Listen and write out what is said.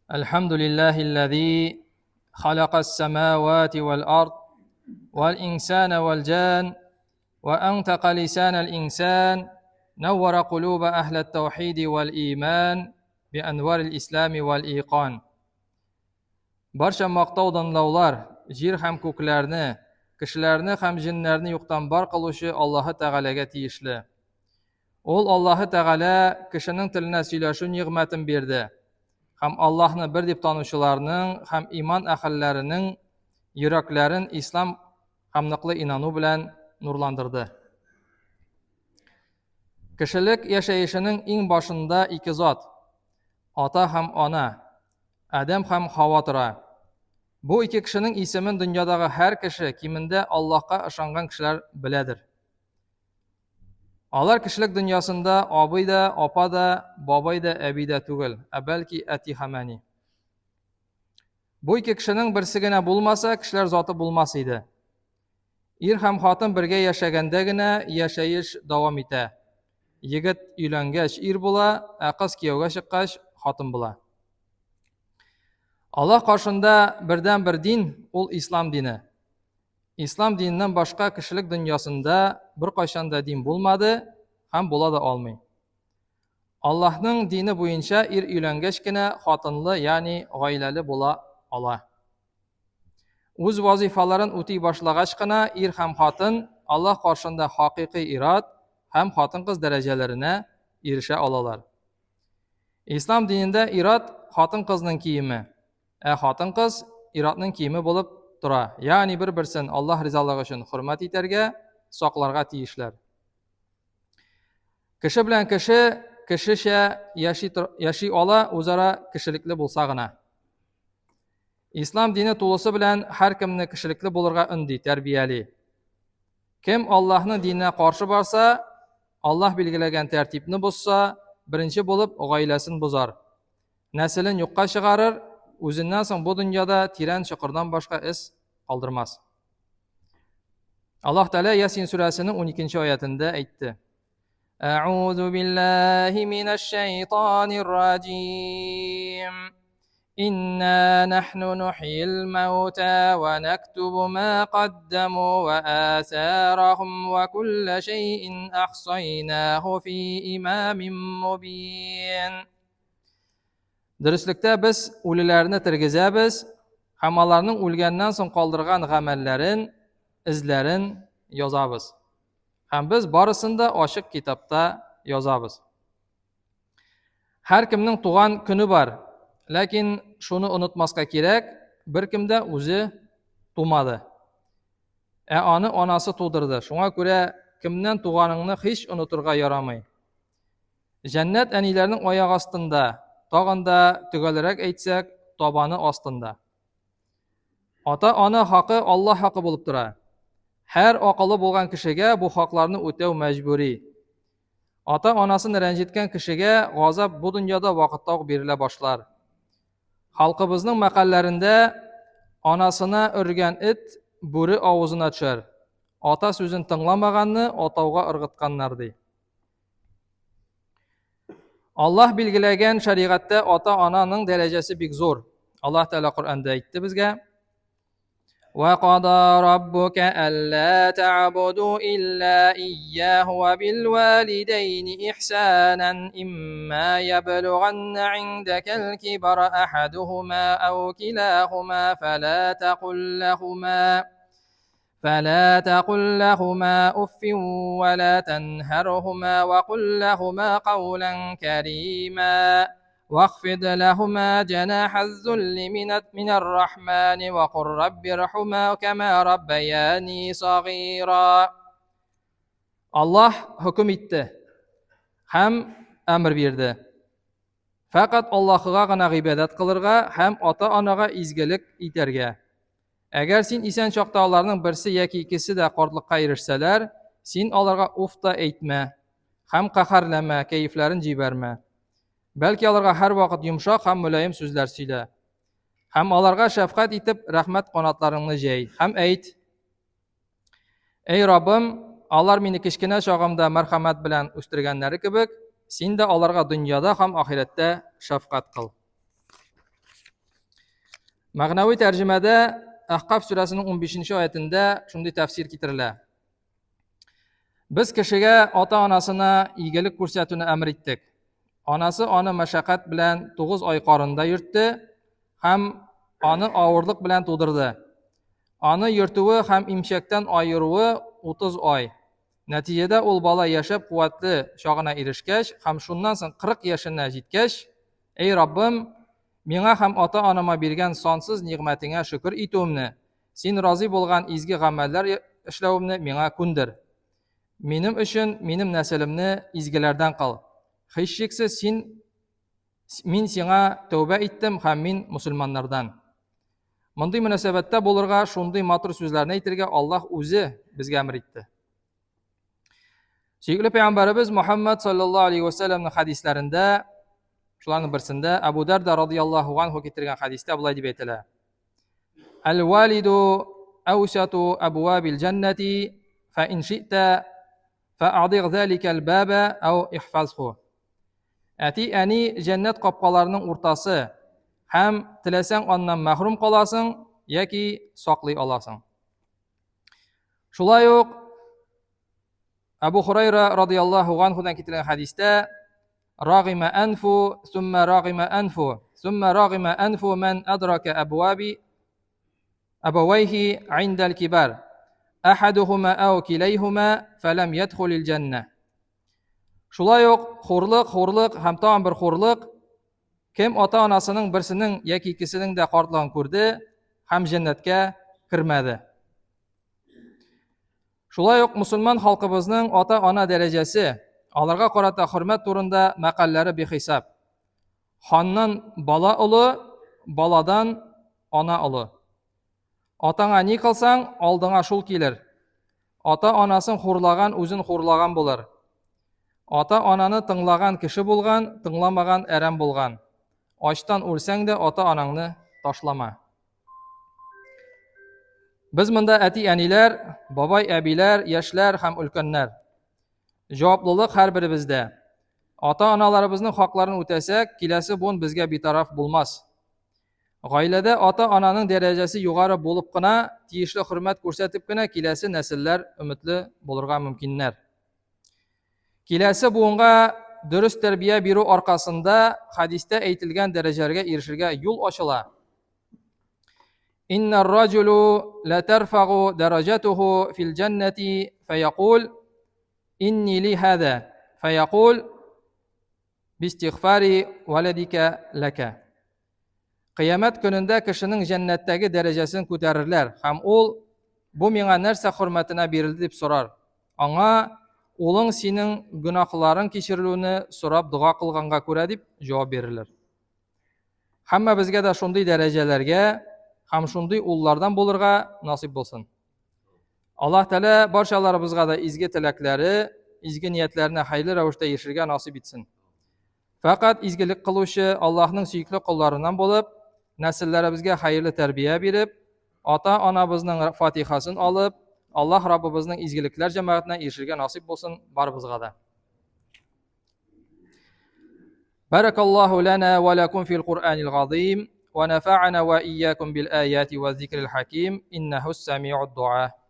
الحمد لله الذي خلق السماوات والأرض والإنسان والجان وأنطق لسان الإنسان نور قلوب أهل التوحيد والإيمان بأنوار الإسلام والإيقان Барча мактау данлаулар җир һәм күкләрне, кешеләрне һәм җеннәрне юктан бар кылучы Аллаһы Тәгаләгә тиешле. Ул Аллаһы Тәгалә кешенең теленә сөйләшү нигъмәтен бирде һәм Аллаһны бер дип танучыларның һәм иман әһелләренең йөрәкләрен ислам һәм ныклы инану белән нурландырды. Кешелек яшәешенең иң башында ике зат, ата һәм ана, Адәм һәм Хава тора. Бу ике кешенең исемен дөньядагы һәр кеше, кимендә Аллаһка ышанган кешеләр беләдер. Алар кешелек дөньясында абый да, апа да, бабай да, әби дә түгел, ә бәлки әти һәм әни. Бу ике кешенең берсе генә булмаса, кешеләр заты булмас иде. Ир һәм хатын бергә яшәгәндә генә яшәеш дәвам итә. Егет өйләнгәч ир була, ә кыз кияүгә чыккач хатын була. Аллаһ каршында бердән-бер дин ул ислам дине. Ислам диненнән башка кешелек дөньясында беркайчан да дин булмады һәм була да алмый. Аллаһның дине буенча ир өйләнгәч кенә хатынлы, ягъни гаиләле була ала. Үз вазифаларын үти башлагач кына ир һәм хатын Аллаһ каршында хакыйкый ир-ат һәм хатын-кыз дәрәҗәләренә ирешә алалар. Ислам динендә ир-ат хатын-кызның киеме, Ә хатын-кыз ир-атның киеме булып тора. Ягъни бер-берсен Аллаһ ризалыгы өчен хөрмәт итәргә, сакларга тиешләр. Кеше белән кеше кешечә яши, яши ала, үзара кешелекле булса гына. Ислам дине тулысы белән һәркемне кешелекле булырга өнди, тәрбияли. Кем Аллаһның диненә каршы барса, Аллаһ билгеләгән тәртипне бозса, беренче булып гаиләсен бозар. Нәселен юкка чыгарыр, үзеннән соң бу дөньяда тирән чокырдан башка эз калдырмас. Аллаһ Тәгалә Ясин сүрәсенең 12 аятендә әйтте. Әгъузу биллаһи минәш шайтанир раҗим. Инна нахну нухйил маута ва нактубу ма каддаму ва асарахум ва кулла шәйин ахсайнаху фи имамин мубин. Дөреслектә без үлеләрне тергезәбез һәм аларның үлгәннән соң калдырган гамәлләрен, эзләрен язабыз. Һәм без барысын да ачык китапта язабыз. Һәркемнең туган көне бар. Ләкин шуны онытмаска кирәк, беркем дә үзе тумады. Ә аны анасы тудырды. Шуңа күрә кемнән туганыңны һич онытырга ярамый. Җәннәт әниләрнең аяк астында, тагын да төгәлрәк әйтсәк, табаны астында. Ата-ана хакы Аллаһ хакы булып тора. Һәр акылы булган кешегә бу хакларны үтәү мәҗбүри. Ата-анасын рәнҗеткән кешегә газап бу дөньяда вакытта ук бирелә башлар. Халкыбызның мәкальләрендә анасына өргән эт бүре авызына төшәр. Ата сүзен тыңламаганны атауга ыргытканнар ди. Аллаһ билгеләгән шәригатьтә ата-ананың дәрәҗәсе бик зур. Аллаһ Тәгалә Коръәндә әйтте безгә: "Ва када раббука алла та'буду илла ияһу ва бил валидайни ихсанан имма яблуганна индакал кибара ахадухума ау килахума фала тaqul лахума فلا تقل لهما أف ولا تنهرهما وقل لهما قولا كريما واخفض لهما جناح الذل من من الرحمن وقل رب ارحما كما ربياني صغيرا Аллаһ хөкем итте һәм әмер бирде. Фәкать Аллаһыга гына гыйбадәт кылырга һәм ата-анага изгелек итәргә. Әгәр син исән чакта аларның берсе яки икесе дә картлыкка ирешсәләр, син аларга уф та әйтмә һәм каһәрләмә, кәефләрен җибәрмә. Бәлки аларга һәрвакыт йомшак һәм мөлаем сүзләр сөйлә. Һәм аларга шәфкать итеп рәхмәт канатларыңны җәй һәм әйт: Әй Раббым, алар мине кечкенә чагымда мәрхәмәт белән үстергәннәре кебек, син дә аларга дөньяда һәм ахирәттә шәфкать кыл. Мәгънәви тәрҗемәдә Әхкаф сүрәсенең 15 аятендә шундый тәфсир китерелә. Без кешегә ата-анасына игелек күрсәтүне әмер иттек. Анасы аны мәшәкать белән 9 ай карында йөртте һәм аны авырлык белән тудырды. Аны йөртүе һәм имчәктән аеруы 30 ай. Нәтиҗәдә ул бала яшәп куәтле чагына ирешкәч һәм шуннан соң 40 яшенә җиткәч, Әй Раббым, миңа һәм ата-анама биргән сансыз нигъмәтеңә шөкер итүемне, син разый булган изге гамәлләр эшләвемне миңа күндер. Минем өчен минем нәселемне изгеләрдән кыл. Һичшиксез син мин сиңа тәүбә иттем һәм мин мөселманнардан. Мондый мөнәсәбәттә булырга, шундый матур сүзләрне әйтергә Аллаһ үзе безгә әмер итте. Сөекле пәйгамбәребез Мухаммад саллаллаһу алейхи ва саллямның хәдисләрендә, шуларның берсендә Абу Дарда радияллаһу анху китергән хәдистә болай дип әйтелә. Әл-валиду әүсату абвабил җәннәти фа ин ши'та фa'адигъ заликал баба ау ихфазху. Әти әни җәннәт капкаларының уртасы һәм теләсәң аннан мәхрүм каласың яки саклый аласың. Шулай ук Абу Хурайра радияллаһу анхудан кителгән хәдистә Рагима анфу, сумма рагима анфу, сумма рагима анфу ман адрака абваби абавайхи индал кибар. Ахадухума ау килайхума фалам ядхулил җанна. Шулай ук хурлык, хурлык һәм тагын бер хурлык кем ата-анасының берсенең яки икесенең дә картлыгын күрде һәм җәннәткә кермәде. Шулай ук мусульман халкыбызның ата-ана дәрәҗәсе, аларга карата хөрмәт турында мәкальләре бихисап. Ханнан бала олы, баладан ана олы. Атаңа ни кылсаң, алдыңа шул килер. Ата-анасын хурлаган үзен хурлаган булыр. Ата-ананы тыңлаган кеше булган, тыңламаган әрәм булган. Ачтан үлсәң дә ата-анаңны ташлама. Без монда әти-әниләр, бабай-әбиләр, яшьләр һәм өлкәннәр. Җаваплылык һәрберебездә. Ата-аналарыбызның хакларын үтәсәк, киләсе буын безгә битараф булмас. Гаиләдә ата-ананың дәрәҗәсе югары булып кына, тиешле хөрмәт күрсәтеп кенә киләсе нәселләр өметле булырга мөмкиннәр. Киләсе буынга дөрес тәрбия бирү аркасында хәдистә әйтелгән дәрәҗәләргә ирешергә юл ачыла. Инна раҗулу ла тарфагу дәрәҗәтуху фил җәннәти фәякул инни ли хәдә фәякул Бистигъфари вәләдикә ләкә. Кыямәт көнендә кешенең җәннәттәге дәрәҗәсен күтәрерләр һәм ул бу миңа нәрсә хөрмәтенә бирелде дип сорар. Аңа улың синең гөнаһларың кичерелүне сорап дога кылганга күрә дип җавап бирерләр. Һәммәбезгә дә шундый дәрәҗәләргә һәм шундый уллардан булырга насыйп булсын. Аллаһ Тәгалә барчаларыбызга да изге теләкләре, изге ниятләренә хәерле рәвештә ирешергә насыйп итсен. Фәкать изгелек кылучы Аллаһның сөекле колларыннан булып, нәселләребезгә хәерле тәрбия биреп, ата-анабызның фатихасын алып, Аллаһ Раббыбызның изгелекләр җәмәгатенә ирешергә насыйп булсын барыбызга да. بارك الله لنا ولكم في القرآن العظيم ونفعنا وإياكم بالآيات والذكر الحكيم إنه السميع الدعاء.